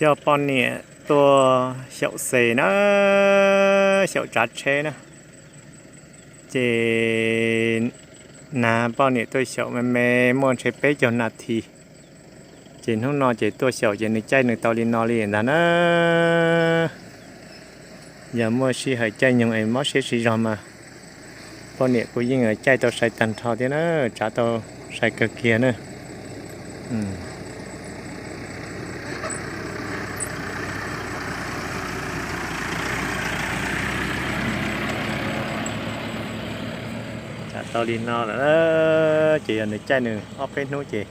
Coj poj niam tuaj xyaum xes na, xyaum tsav tsheb na. Ces nag poj niam tuaj xyaum me me muaj ntshe peb caug nas this. Ces hnub no ces tuaj xyaum ces nws caij nws tau li no li ntag na. Yog muaj sij hawm caij nyoog es mob siab tsis zog mas poj niam kuj yeej caij tau sai tag nrho thiab na, tsav tau sai kawg kiag na. Tsav tau li no lawm ces yog nws caij nws ob peb hnub ces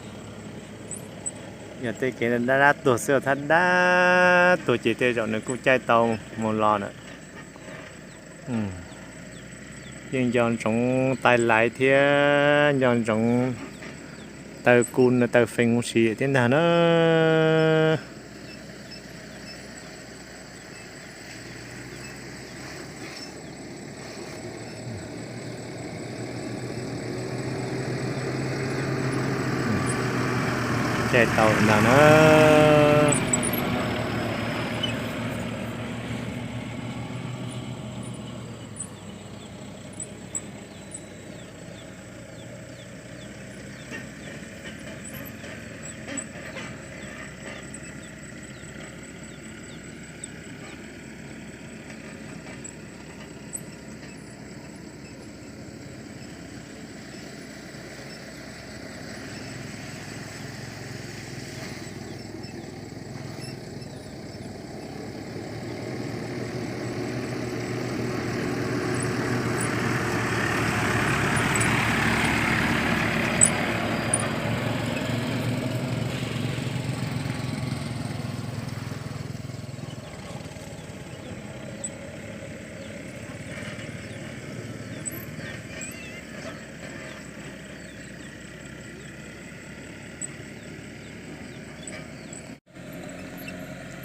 yog tej kev dab dab tuag xwb, thab dab tuag ces tej zaum nws kuj caij tau mus los na. Yeej nco ntsoov tais lais thiab nco ntsoov taw ku taw fees mus sim thiab ntag na. Caij tau ntag na.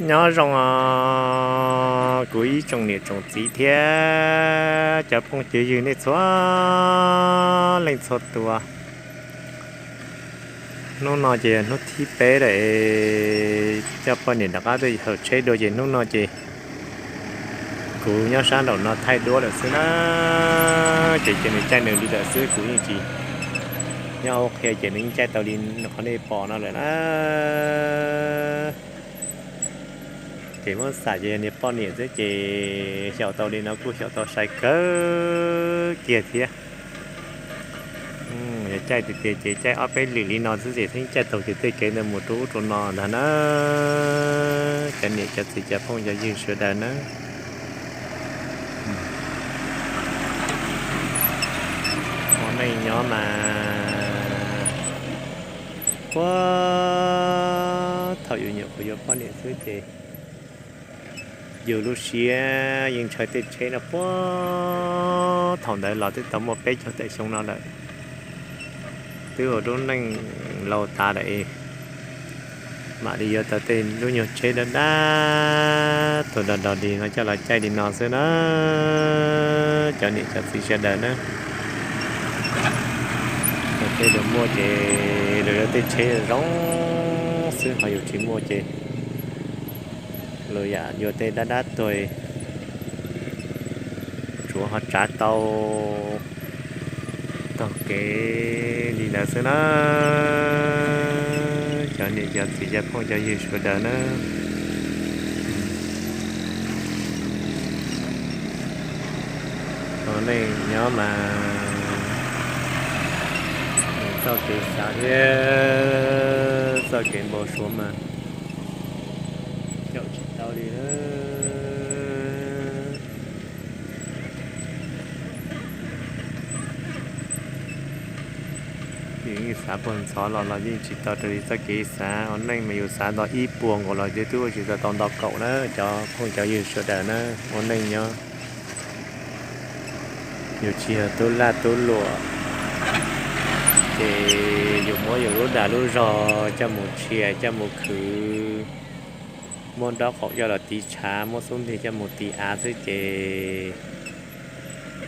Nyob zoo os kuv ib tsoom niam tsoom txiv thiab cov phooj cov ywg nej txhua leej txhua tus. Hnub no ces yog hnub thib peb lawm, coj poj niam rov qab tuaj hauv tsheb dua ces hnub no ces kuv nyob sab nraum no thaij duab lawm xwb na. Ces ces nws caij nws li lawm xwb, kuv yeej tsis nyob hauv qhia ces nws yeej caij tau li qhov nej pom no lawm na. Ces muab xam ces yog niag poj niam xwb ces xyaum tau li no kuj xyaum tau sai kawg kiag thiab. Yog caij tiag tiag ces caij ob peb lwm li no xwb ces thiaj caij tau ces tej kev ntawd mus rau ub rau no ntag na. Cov niam cov txiv cov phooj cov ywg sawv daws na, ua neej nyob mas puag thaum yus nyuam qhuav yuav poj niam xwb ces yus lub siab yeej ntshaw tej tsheb no puag thaum ntawd los twb tau muaj peb caug tawm xyoo no lawm. Twb ua lub neej laus tas lawm, mam li yuav tau tej lub nyuag tsheb dab dab tuag dog dog dig no coj los caij li no xwb na. Cov niam cov txiv sawv daws na, tej luag muaj ces luag yuav tej tsheb zoo xwb, ho yus tsis muaj ces luag yam yuav tej dab dab tuag, tsuav ho tsav tau taug kev li ntawd xwb na. Cov niam cov txiv cov phooj cov ywg sawv daws na, ua neej nyob mas txoj kev xav thiab txoj kev npau suav mas caum tsis tau li na. Yus yeej xav puag ntxhov los los yeej tsis tau raws li txoj kev xav. Ua neej mas yus xav nto ib puas nkaus los twb ua tsis tau tau nto kaum na cov phooj cov ywg sawv daws na. Ua neej nyob yus tsis yog tub laj tub luam ces yus muab yus lub dag lub zog coj mus tshia coj mus khwv, muab nraub qaum coj los tiv tshav, muab xub ntiag coj mus tiv av xwb ces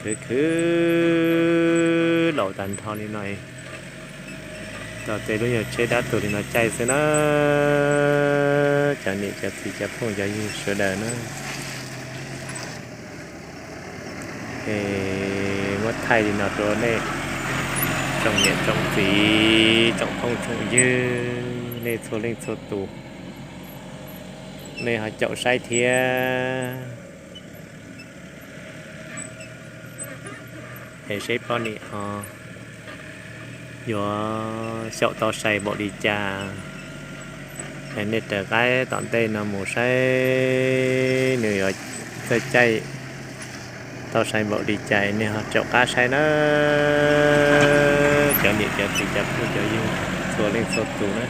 khwv khwv laus tag nrho li no, tau tej lub nyuag tsheb dab tuag li no caij xwb na. Cov niam cov txiv cov phooj cov ywg sawv daws na, es muab thaij li no rau nej tsoom niam tsoom txiv tsoom phooj tsoom ywg nej txhua leej txhua tus, nej ho caum saib thiab. Es seb poj niam ho yuav xyaum tau sai npaum li cas, es nej raws qab tom ntej no mus saib nws yuav txawj caij tau sai npaum li cas, nej ho caum qab saib na, cov niam cov txiv cov phooj cov ywg txhua leej txhua tus na.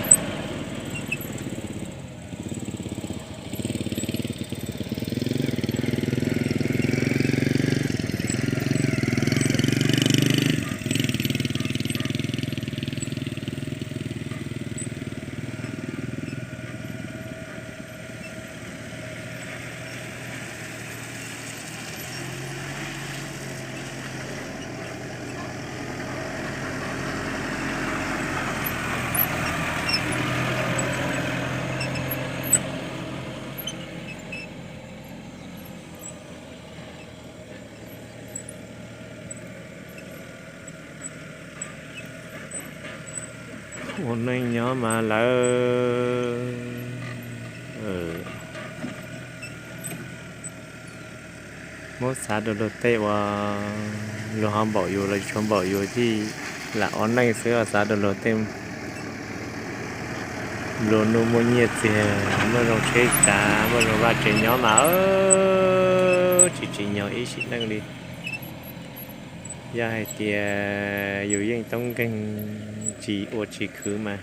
Ua neej nyob mas lawv muab xav rau luag tej uas luag ho npaum yus los tsis tshua npaum yus thiaj lam ua neej xwb, xav rau luag tej nplua nuj muaj nyiaj txiag, muaj zoo tsheb tsav, muaj zoo vaj tsev nyob mas tsis tsim nyog ib sim neej li. Yog hais tias yus yeej toob nkeeg tsis ua tsis khwv mas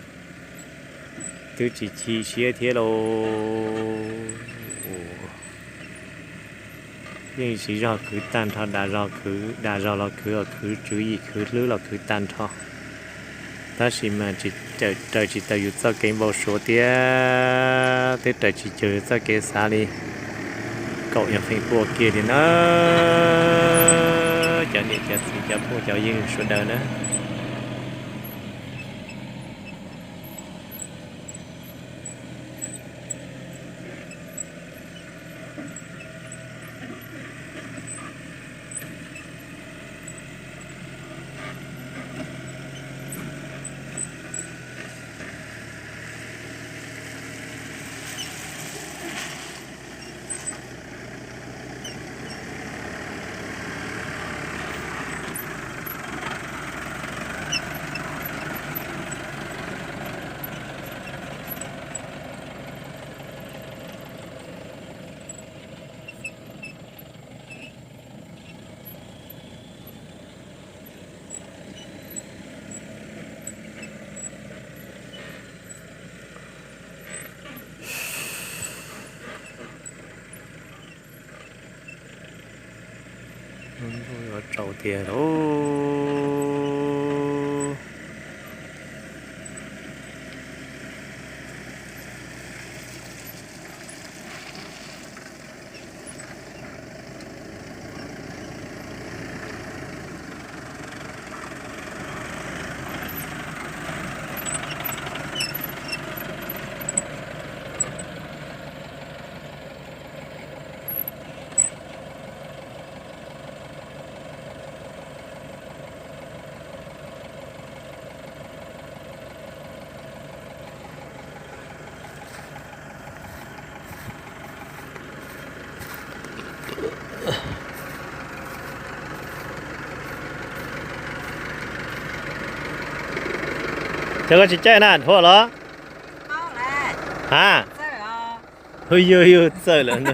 twb tsis chim siab thiab lauj. Yeej siv zog khwv tag nrho, dag zog khwv, dag zog los khwv, khwv tswv yim khwv hlwb los khwv tag nrho, tab sis mas raws tsis tau yus txoj kev npau suav thiab twb raws tsis cuag yus txoj kev xav li. Kaum yog feem pua kiag li na, cov niam cov txiv cov phooj cov ywg sawv daws na. Yuav tsaus tiag lauj. Ces koj tsis caij na, dhua los? Ha, hu yug yug txawj lawm no.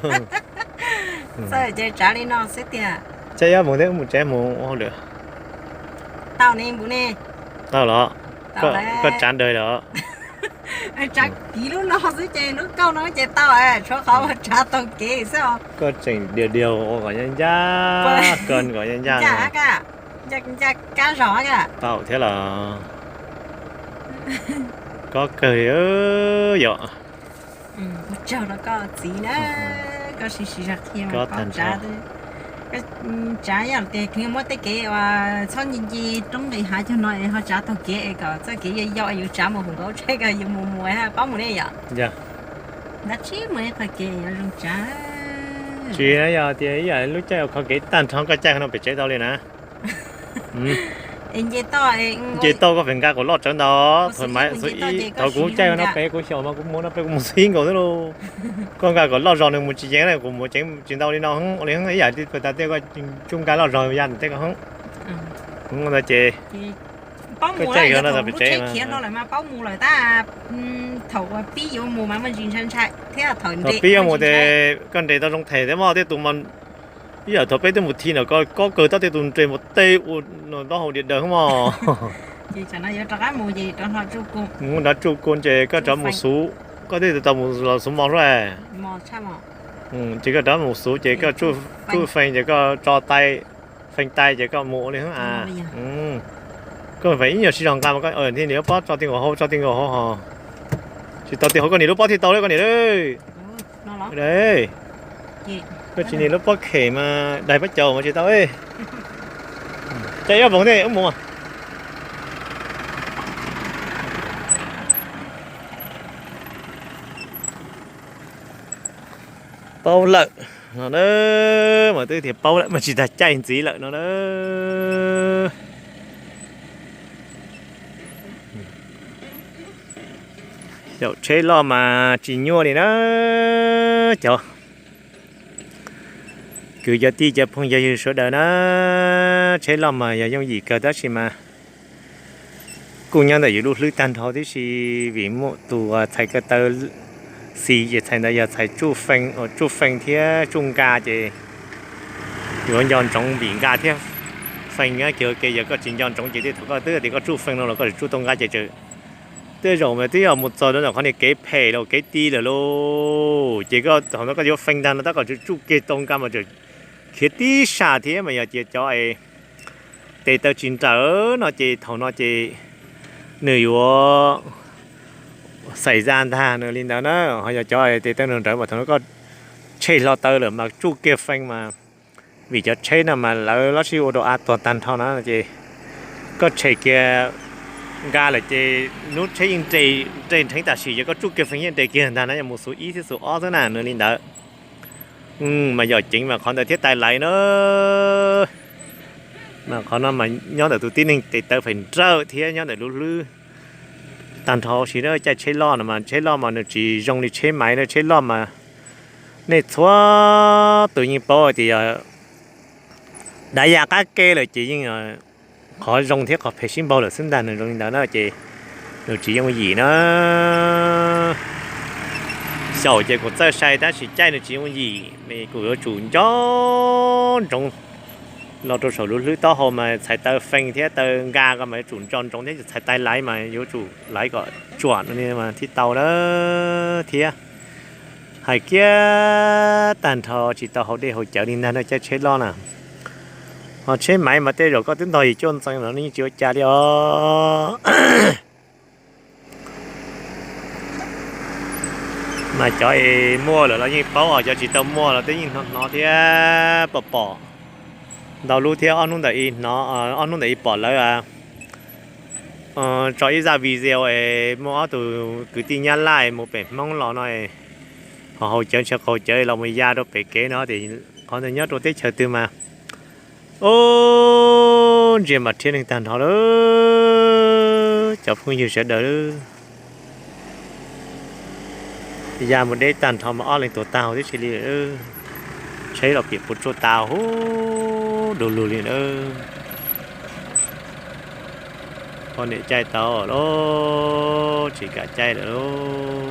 Txawj ces tsav li no xwb tiag. Caij ob mus thiab mus tsev mus ua hauj lwm. Tau ne npus ne. Tau los? Koj tsav ntawd los? Tsav kiv lub no xwb ces lub kauj no ces tau, tshuav qhov tsav taug kev xwb os. Koj tseem diav diav ua kom ncaj ncaj, koj kom ncaj ncaj. Ncaj ncaj kab zog. Tau thiab los? Koj kawg li yom. Ua tsaug rau koj txiv na, koj siv zog qhia koj tsav, tsav yam tias muab tej kev uas txhob nce nce roob nqis hav cog no es ho tsav taug kev es kom txoj kev yau yau es yus tsav mus hauv nkaus tsheb ko yus mus mus paub mus ne yom. Dab tsi mus ib qho kev yuav zoo tsav. Tsis yog tias ib yam lub caij ua qhov kev tag nrho koj caij qhov no pem tsev tau li na. Nce tauj koj pheej nqa kom loj tsawv ntau. Thaum kuv caij no pem kuv xyaum mas kuv mus no pem kuv mus xwb nkaus xwb lauj. Koj nqa kom loj zog nws mus tsis yees na, kuv mus ceev tsis ntau li no li ib yam li tas tias koj tsuj nqa loj zog ya ntawm tej ko hoob. Ntawd ces koj caij no tau pem tsev khiav no lawm mas paub mus lawm tab. Thaum uas pib yuav mus mas muaj ntsis ntshai ntshai thiab thaum pib yuav mus ces koj nres tau zoo them thiab mog, tej tus mas ib yam thaum peb twb mus thi no koj kawg tab tej tus nres mus tej ua taub hau diam daws mog. Mus nrad tsuj kua ces koj rov mus xuv, koj twb tau mus los xuv mos lawm. Ces koj rov mus xuv ces koj tsuj feej ces koj tso tai, feej tai ces koj mus ua li a. Koj feem ib nyuag sib zog nqa mas koj niam lub pob tso ti nkaus hauv, tso ti nkaus hauv ho. Tsis tau ti hauv koj niam lub pob thiaj tau li koj niam. Koj tsis niam lub pob khem mas daig pob caus mas tsis tau. Caij ib voos tej wb mus. Paub lawm no na, mas twb tias paub lawm mas tsis tas caij ntxiv lawm no na. Xyaum tsheb loj mas tsis nyuaj li na. Cov kwv cov tij cov phooj cov ywg sawv daws na, tsheb loj mas yog yooj yim kawg tab sis mas kuj nyob ntawm yus lub hlwb tag nrho tib si, vim muaj tus txhais ko taw xis ces txhais ntawd yog txhais tsuj feej, tsuj feej thiab tsuj nka ces yuav nco ntsoov vim nka thiab feej kiag ke, yog koj tsis nco ntsoov ces tej thaum koj twb tias koj tsuj feej no los koj tsuj tau nka ces tseem tej zaum mas twb yog mus txog rau qhov niag kev phem los kev ti lawm lauj, ces koj thaum ntawd koj yuav feej ntag no tab koj tsuj kiag tau nka mas tseem khiav tib sab thiab mas yog tias cov tes taw tsis nrawm no ces thaum no ces nws yuav xais zaj ntag nws li ntawd na. Ho yog cov tes taw nrawm nrawm mas thaum no koj tshej hlo taw lawm mas tsuj kiag feej mas vim cov tsheb no mas lawv los sib ua rau av tuag tag nrho na ces koj tshem kiag nka lawm ces lub tsheb yeej nres nrheev tam sim, yog koj tsuj kiag feej yeej nres kiag ntag na, yog mus xuv ib thiab xuv ob xwb na nws li ntawd. Mas yog ceev mas qhov ntawd thiab tais laiv na. Mas qhov no mas nyob ntawm tus tib neeg tes taw feem nrawm thiab nyob ntawm lub hlwb tag nrho. Sis caij tsheb loj no mas tsheb loj mas nws tsis zoo li tsheb maiv na, tsheb loj mas nej txhua tus yeej paub tias yog dav ya qab ke lawm ces yeej qhov zoo thiab qhov phem sib npaug lawm xwb ntag, nws zoo li ntawd na ces nws tsis yooj yim na. Xyaum ces kuv txawj sai tab sis caij nws tsis yooj yim, kuv yuav tsum nco ntsoov los rau saum lub hlwb taub hau mas txhais taw feej thiab taw nka ko mas yuav tsum nco ntsoov thiab txhais taw laiv mas yuav tsum laiv kom tsuam no mas thiaj tau lawm thiab. Hais kiag tag nrho tsis tau haus dej haus cawv li ntag na, caij tsheb loj na. Ho tsheb maiv mas tej zaum koj twb ntog yim cuaj ntxees los yeej tsis ua cas li os. Mas cov es muaj lawm los yeej paub os, cov tsis tau muaj los twb yeej hnov hnov thiab pom pom ntau lub thiab. Ob hnub ntawm i hnov, ob hnub ntawm i pom lawv tso ib zaj video es muaj ob tug kwv tij Nyab Laj mus pem Hmoob los no, ho haus cawv ntshav qaug cawv los mus ya rau pem kev no tias qhov ntawd nyob rau teb chaws twg mas. Ub, ntsia mas rhiab neeg tag nrho lawm cov phooj ywg sawv daws. Ya mus deb tag nrho mas ob leeg tuag tag huv tib si li. Tsheb los piam puas tsuaj tas huv du lug li na. Poj niam caij tau lawm, tsis kam caij lawm lauj.